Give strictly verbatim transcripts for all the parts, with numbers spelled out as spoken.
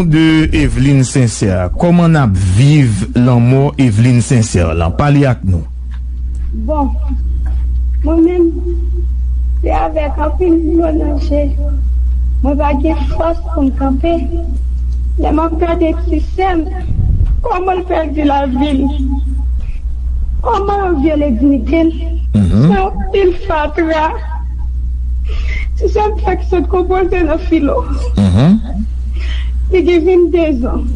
de Eveline Sincère. Kòman n ap viv lanmò Eveline Sincère lan? Pale ak nou. Bon, mwen menm, se avèk anpil dlo nan je. Mwen pa gen fòs pou m kanpe. Lè m ap gade ti sè m, kòman l pèdi lavi l, kòman yo vyole diyite l, mhm, se yon pil fatra. Ti sè m fèk sot konpoze nan filo. Mhm. Li gen vennde zan.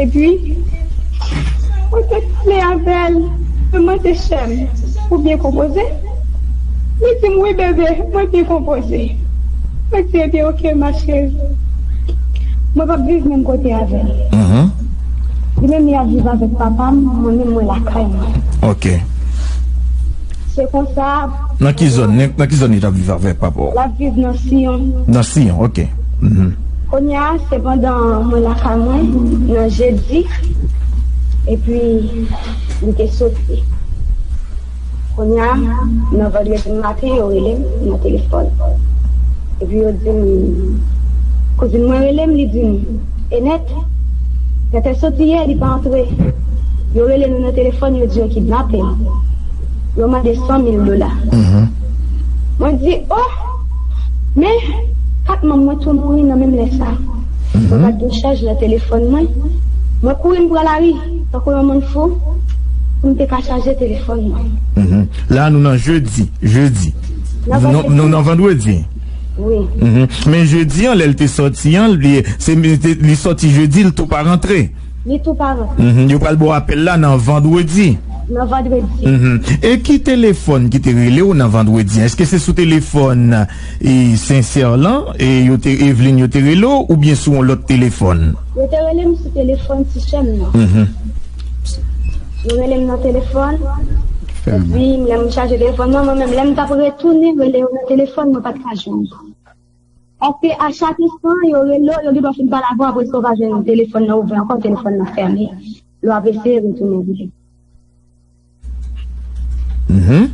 Epi, mwen te pale avè l, mwen mande sè m, ou byen konpoze? Li di m, wi, bebe, mwen byen konpoze. Mwen di, ebyen, oke, ma chérie. Mwen p ap viv menm kote avè l. Mhm. Li menm, li ap viv avèk papa m, mwen menm, mwen lakay mwen. Oke. Se konsa. Nan ki zòn, nan, nan ki zòn li t ap viv avèk papa w? L ap viv nan Siyon. Nan Siyon, oke. Mhm. Kounye a, se pandan mwen lakay mwen, nan jedi, epi li te soti. Kounye a, nan vandredi maten, yo rele m nan telefòn. Epi yo di m, kouzin mwen rele m, li di m, Enèt, Tètè soti yè, li pa antre. Yo rele nou nan telefòn, yo di yo kidnape l. Yo mande san mil dola. Mhm. Mwen di, oh! Men, kat manm mwen tou mouri nan menm lè sa. Mhm. Mwen pa t gen chaj nan telefòn mwen. Mwen kouri m pran lari, tankou yon moun fou, pou m te ka chaje telefòn mwen. Mhm. La, nou nan jedi, jedi. Nan Nou, vandredi. Nou nan vandredi. Wi. Mhm. Men jedi an, lè l te sòti an, li, se, li te, li sòti jedi, l tou pa rantre. Li tou pa rantre. Mhm. Yo pral ba w apèl la nan vandredi. Nan vandredi. Mhm. E ki telefòn ki te rele w nan vandredi an? Èske se sou telefòn, e, Sincère lan, e yo te, Eveline yo te rele w, oubyen sou yon lòt telefòn? Yo te rele m sou telefòn ti sè m nan. Mhm. Yo rele m nan telefòn. Epi, lè m chaje telefòn mwen, mwen menm, lè m t ap retounen rele yo nan telefòn, mwen pa t ka jwenn yo. Paske a chak enstan, yo rele w, yo gendwa fin pale avè w, apre sa, w pa jwenn telefòn nan ouvè ankò, telefòn nan fèmen. Lè w ap eseye retounen rele. Mhm.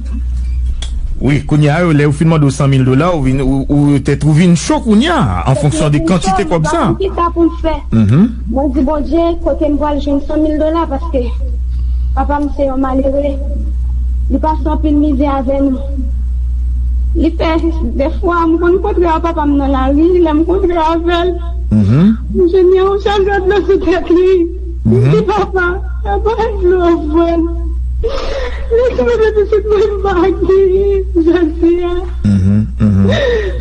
Wi, kounye a, yo, lè yo fin mande w san mil dola, ou vin, ou, ou tèt ou vin cho kounye a, an fonksyon de kantite kòb sa. Ki sa pou m fè? Mhm. Mwen di, Bondye, kote m pral jwenn san mil dola, paske papa m se yon malere. Li pase anpil mizè avè nou. Li fè, dèfwa, m konn kontre ak papa m nan lari, lè m kontre avè l, mhm, m jwenn yon chajè dlo sou tèt li. M di, mhm, papa, papa, dlo vwèl. Li di, mwen, pitit mwen, m pa gen jodi a. Mhm, mhm.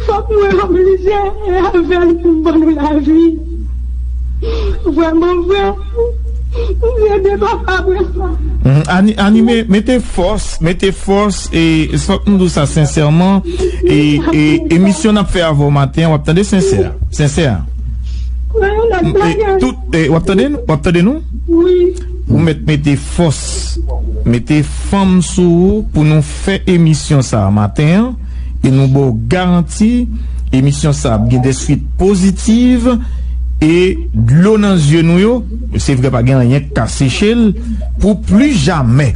Fòk mwen oblije avè l pou m ban nou lavi. Vrèman vre, m di ede papa apre sa. Mhm. Ani-, Anime, mete fòs, mete fòs, e fòk m di w sa sensèman, e, e emisyon n ap fè avè w maten an, w ap tande Sensè, Sensè. Mwen, yon lòt bagay. Tout, e, w ap tande nou? W ap tande nou? Wi. Ou mèt mete fòs, mete fanm sou ou pou nou fè emisyon sa a maten an, e nou ba w garanti, emisyon sa ap gen de swit pozitiv, e dlo nan zye nou yo, se vre pa gen anyen k ka seche l, pou pli jamè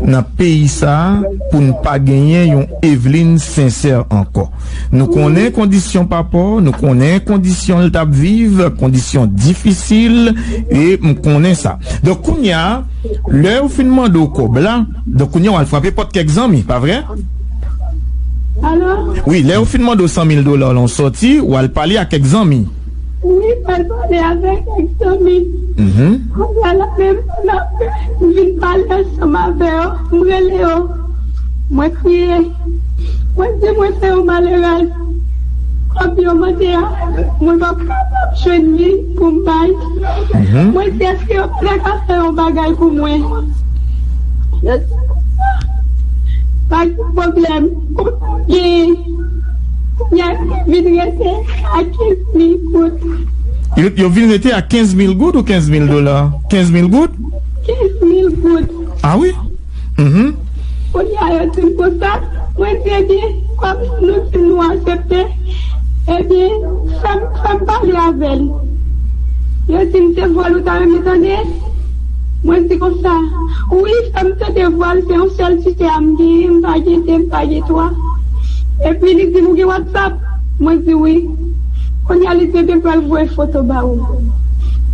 nan peyi sa a, pou n pa genyen yon Eveline Sincère ankò. Nou konnen kondisyon papa w, nou konnen kondisyon l t ap viv, kondisyon difisil, e m konnen sa. Donk, kounye a, lè yo fin mande w kòb la, donk, kounye a, w al frape pòt kèk zanmi, pa vre? Alo? Wi, lè yo fin mande w san mil dola, w sòti, w al pale ak kèk zanmi. Wi, m al pale avèk kèk zanmi. Mhm. Apre la menm, m vin pale ansanm avè yo, m rele yo. Mwen kriye. Mwen di mwen se yon malerèz. Kòb yo mande a, mwen p ap kapab jwenn li pou m bay. Mhm. Mwen di èske yo pa ta ka fè yon bagay pou mwen? Yo di konsa, pa gen pwoblèm. Kounye a, vin rete a kenz mil goud. Yo, yo vin rete a kenz mil goud ou kenz mil dola? Kenz mil goud? Kenz mil goud. Ah wi? Mhm. Kounye a, yo di m konsa, mwen di, ebyen, kòm nou di nou aksepte, ebyen, fè m, fè m pale avè l. Yo di m se vòl ou ta renmen tande. Mwen di konsa, wi, fè m tande vwa l, se yon sèl ti sè a m genyen, m pa gen de, m pa gen twa. Epi li di m ou gen WhatsApp? Mwen di wi. Kounye a, li te gen pral voye foto ba ou.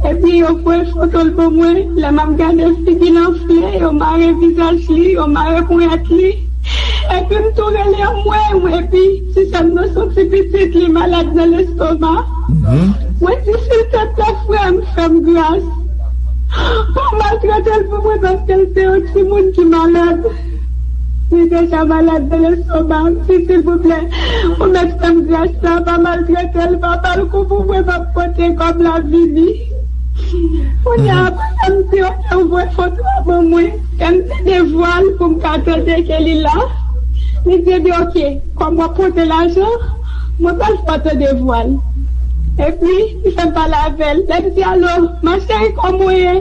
Epi yo voye foto l ban mwen, lè m ap gade figi l anfle, yo mare vizaj li, yo mare ponyèt li. Epi m tou rele anmwey, mwen, epi ti sè m nan se yon ti pitit, li malad nan lestoma. Mwen di silteplè frè m, fè m gras. Pa maltrete l pou mwen paske l se yon timoun ki malad. Li deja malad de lestoma. M di silvouplè, ou mèt fè m gras la, pa maltrete l, pa ba l kou pou mwen, m ap pote kòb la vini. Kounye a, pandan m di yo fè m voye foto a ban mwen, kè m tande vwa l pou m ka tande ke li la. Li di, ebyen, oke, kòm w ap pote lajan, mwen pral fè w tande vwa l. Epi, li fè m pale avè l. Lè m di, alo, ma chérie, kòman w ye?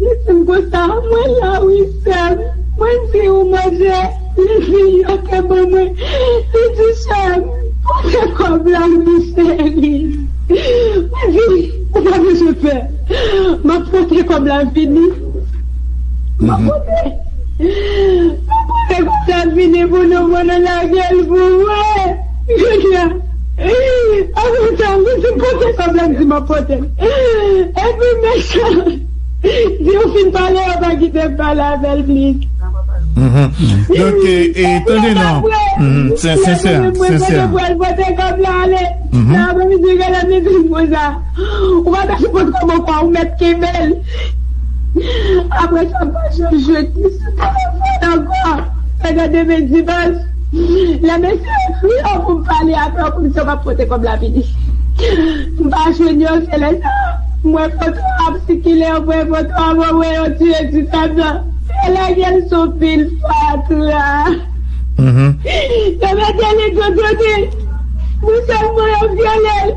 Li di m konsa, mwen la wi, sè m. Mwen di, ou manje? Li di, yo te ban mwen. Li di, sè m, pote kòb la, wi, cheri. Mwen di, ou pa bezwen pè. M ap pote kòb la vini. M ap pote. M ap pote kòb la vini pou nou, pou nou lage l pou mwen. Kounye a, apre sa, m di, pote kòb la, m di, m ap pote l. Epi, mechan, di ou fin pale, yo pa kite m pale avè l plis. Donk, e, e, tande non. Sensè, sensè. Mwen pral pote kòb la ale. Nan aprèmidi, gade m di konsa. Ou pa ta sipòt kòb ankò, ou mèt kenbe l. Apre sa, m pa janm jwenn li sou telefòn ankò. Pandan demen dimanch, lè mesye ekri yo pou m pale avè yo, pou m di yo m ap pote kòb la vini. M pa jwenn yo, se lè sa, m wè foto ap sikile, m wè foto ap voye yon ti ekri sa nan. Yo lage l sou pil fatra. Yo mete li tout kote. Pou sèlman yo vyole l.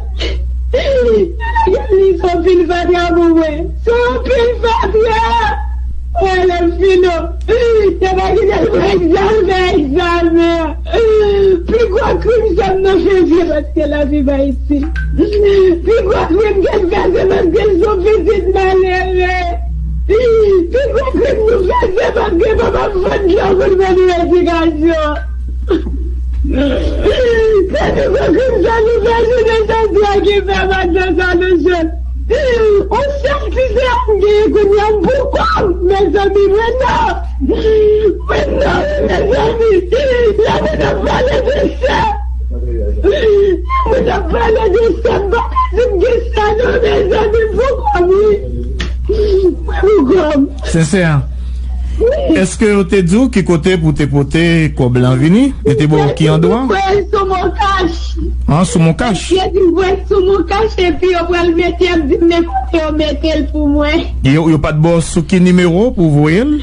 Yo lage li sou pil fatra pou mwen. Sou pil fatra. Mwen lè m fini. Yo pa kite l pran egzamen, egzamen. Pi gwo krim sa m nan fè se paske lavi pa isi. Pi gwo krim ke l fè se paske l se yon pitit malere. Pi gwo krim nou fè se paske papa m vann dlo pou l ban nou edikasyon. Se pi gwo krim sa nou fè jounen jodi a ki fè maten sa nou jwenn. On sèl ti sè a m genyen kounye a m pou kò m, mezanmi, mwen nan. Mwen nan, wi, mezanmi. Lè mwen ap pale de sè, lè mwen ap pale de sè, m pa ka di m gen sè non, mezanmi, m pou kò m, wi. Mwen pou kò m. Sensè. Wi. Èske yo te di w ki kote pou te pote kòb lan vini? Yo te ba w ki andwa? Voye l sou Moncash. An, sou Moncash? Yo di m voye l sou Moncash epi yo pral mete, y ap di m men kote yo mete l pou mwen. Yo, yo pa t ba w sou ki nimewo pou voye l?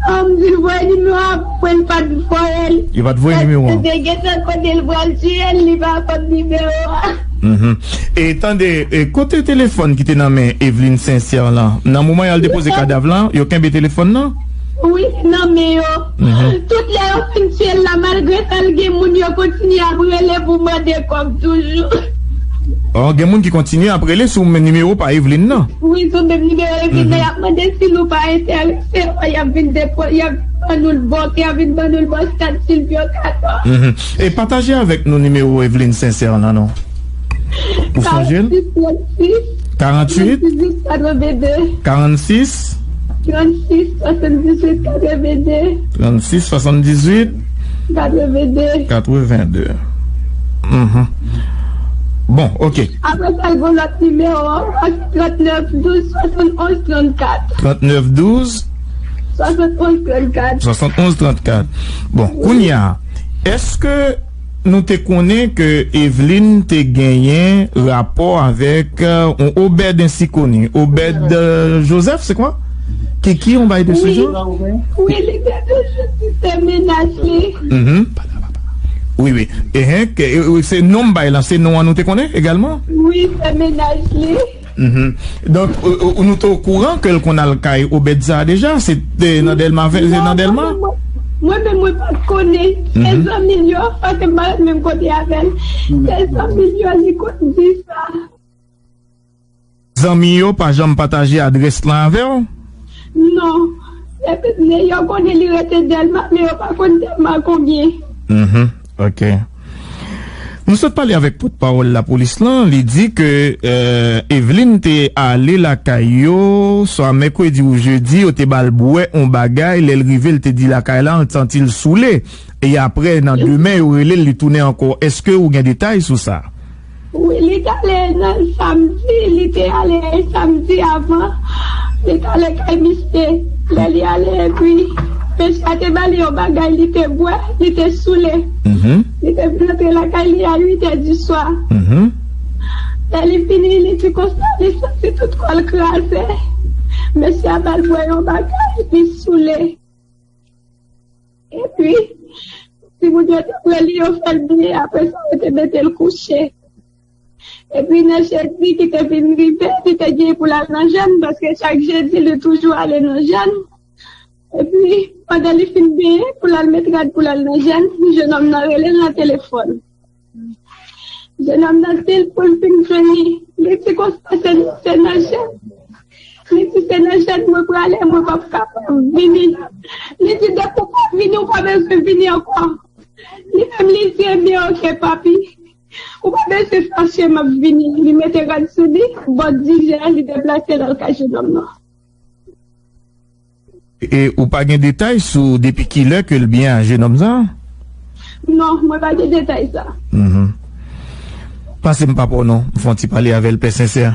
Non, m di l voye nimewo a pou mwen, li pa t voye l. Yo pa t voye nimewo a. Paske te gentan konnen l pral tiye l, li pa konn nimewo a. Mhm. E tande, e kote telefòn ki te nan men Eveline Sincère lan? Nan moman y al depoze kadav lan, yo kenbe telefòn nan? Wi, nan men yo. Mhm. Tout lè yo fin tiye l la, malgre sa, l gen moun yo kontinye ap rele pou mande kòb toujou. Oh, gen moun ki kontinye ap rele sou men nimewo pa Eveline nan? Wi, sou menm nimewo Eveline nan, y ap mande si nou pa enterese, y ap vin depo, y ap ban nou l bòk, y ap vin ban nou l bòk stad Silvio Cator. Mhm. E pataje avèk nou nimewo Eveline Sincère lan, non? Ou sonje l? Karannsis trannsis, karannsis, karannsis, karannsis, swasanndizuit, katrevende. Trannsis, swasanndizuit, katrevende. Katrevende. Mhm. Bon, ok. Apre sa, l gen lòt nimewo, trannèf douz, swasannonz, trannkat. Trannèf douz, swasannonz, trannkat. Swasannonz, trannkat. Bon, kounye a, èske nou te konnen ke Eveline te genyen rapò avèk, euh, yon Obed Ensikoni? Obed, euh, Joseph, se kwa? Ki, ki yon bay de se jan? Wi, li te toujou di se mennaj li. Mhm. Wi, wi. Ehe, ke, e, e, se non bay lan, se non an nou te konnen egalman? Wi, se mennaj li. Mhm. Donk, ou, ou, nou te okouran ke l konn al kay Obed sa a deja? Se te nan Dèlma ven, se nan Dèlma? Non, mwen, mwen, mwen menm, mwen pa t konnen. Se zanmi l yo, paske m pa ret menm kote avè l. Se zanmi l yo, li konn di sa. Zanmi yo pa janm pataje adrès lan avè w? Non. Se, men yo konnen li rete Dèlma, men yo pa konn Dèlma konbyen. Mhm. Ok. Nou sot pale avèk pòtpawòl lapolis lan, li di ke, euh, Evelyn te ale lakay yo, swa mèkredi ou jedi, yo te ba l bwè yon bagay, lè l rive, l te di lakay la, l santi l soule. E apre, nan demen, yo rele l, li tounen ankò. Èske ou gen detay sou sa? Wi, li t ale nan samdi, li te ale samdi avan, li t ale kay misye. Lè li ale, epi mesye a te ba li yon bagay, li te bwè, li te soule. Mhm. Li te vin antre lakay li a uit è di swa. Mhm. Lè li vini, li di konsa, li santi tout kò l kraze. Mesye a ba l bwè yon bagay, li soule. Epi, timoun yo te pran li, yo fè l byen, apre sa, yo te mete l kouche. Epi, nan jedi ki te vin rive, li te gen pou l al nan jèn, paske chak jedi, li toujou ale nan jèn. Epi, pandan li fin benyen, pou l al met rad pou l al nan jèn, jennonm nan rele l nan telefòn. Jennonm nan di l pou l vin jwenn li. Li di konsa se, se nan jèn. Li di se nan jèn mwen prale, mwen p ap kapab vini. Li di depi w pa vini, ou pa bezwen vini ankò. Li menm li di ebyen oke papi. Ou pa bezwen fache, m ap vini. Li mete rad sou li, bò diz è, li deplase l al kay jennonm nan. E ou pa gen detay sou depi kilè ke l byen a jennonm sa? Non, mwen pa gen detay sa. Mhm. Pase m pa pou non, m fè yon ti pale avè l, Pè Sensè.